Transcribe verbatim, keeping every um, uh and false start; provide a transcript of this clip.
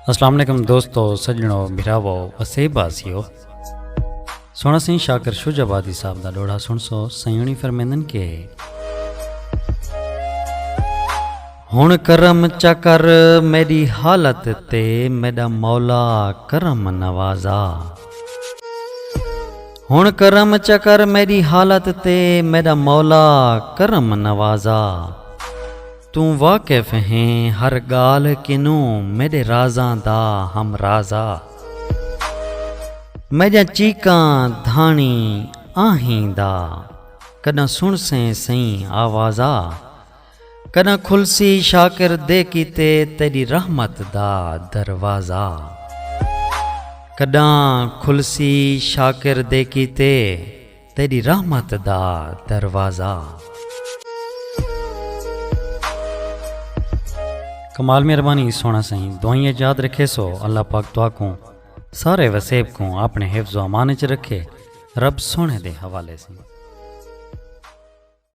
السلام علیکم دوستو، سڄݨو، بھراوو، وسیب واسیو۔ سوہݨا سئیں شاکر شجاع آبادی صاحب دا ݙوہڑا سݨسو۔ سئیݨی فرمیندن کہ ہݨ کرم چا کر میݙی حالت تے، میݙا مولا کرم نوازا۔ ہݨ کرم چا کر میݙی حالت تے، میݙا مولا کرم نوازا۔ توں واقف ہیں ہر ڳالھ کنوں، میݙے رازاں دا ہم راز آ۔ میݙیاں چیکاں دھاݨی آہیں دا، کݙاں سݨسیں سئیں آواز آ۔ کݙاں کھلسی شاکر دے کیتے تیݙی رحمت دا دروازہ۔ کݙاں کھلسی شاکر دے کیتے تیݙی رحمت دا دروازہ۔ کمال مہربانی سوہݨا سئیں، دعائیں اچ یاد رکھیسو۔ اللہ پاک تہاکوں سارے وسیب کوں اپݨے حفظ و امان اچ رکھے۔ رب سوہݨے دے حوالے سئیں۔